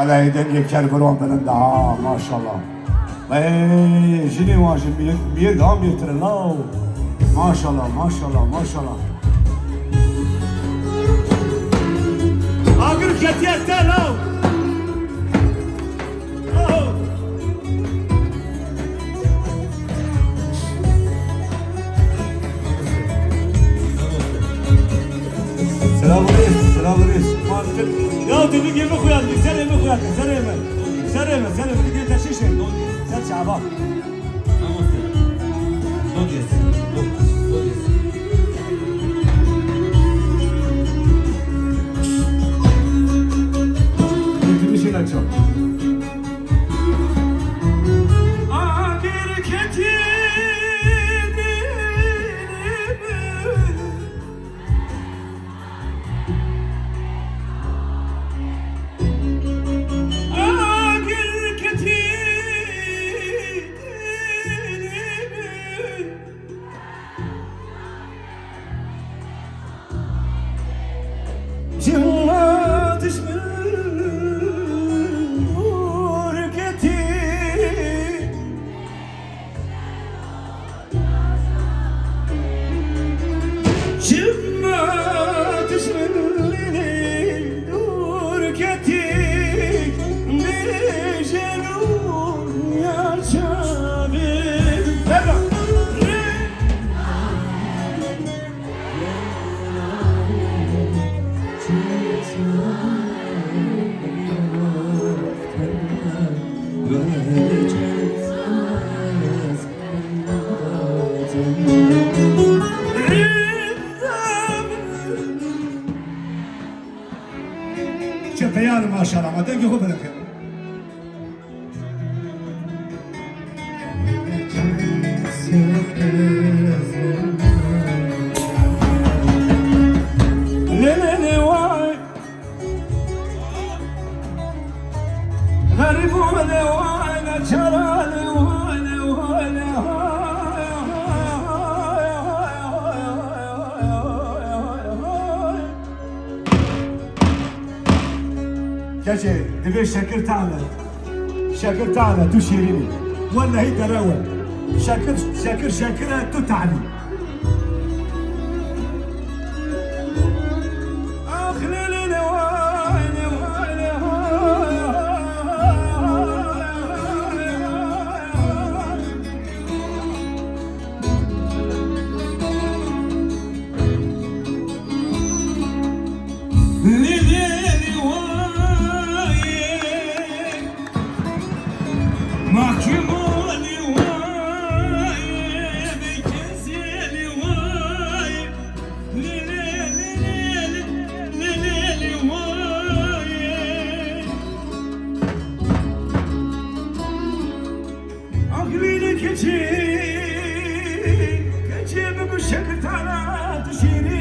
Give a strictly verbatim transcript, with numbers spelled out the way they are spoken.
Eleyê dengê kerviran bilind e ha, maşallah. Ey, jinê wan jî mêr, mêr daha mêrtir e law. Maşallah, maşallah, maşallah. Agir ketiye te law. Oh. Selam reis, selam reis. Ya tu bir gemi koyan, bir sen emi koyan, sen emi. Sen emi, sen emi, bir gemi taşıyışın. Sen çaba. Gitmişsin açam. Çima dişmin dûr ketî? Çima dişmin dûr ketî? Bêje nû ya çavê. Hela. Çe peyar maşallah, ma dengê xwe bilind kir. Lê, lê, lê, way. Xerîbû lê, way, neçara lê, way, lê, way, lê, hay, hay, hay. Keçê, divê şekir tam e. Şekir tam e, tu şîrîn î. Wellehî derew e. Şekir, şekir, şekir e, tu tam î. Ax, lê, lê, lê, way, lê, way, lê, hay. Lê lê lê wayê, mahkûm olî wayê, bêkesê lê wayê. Lê lê lê lê lê, lê lê lê wayê. Aklî keçî, keçî bi şekirtana tu şîrîn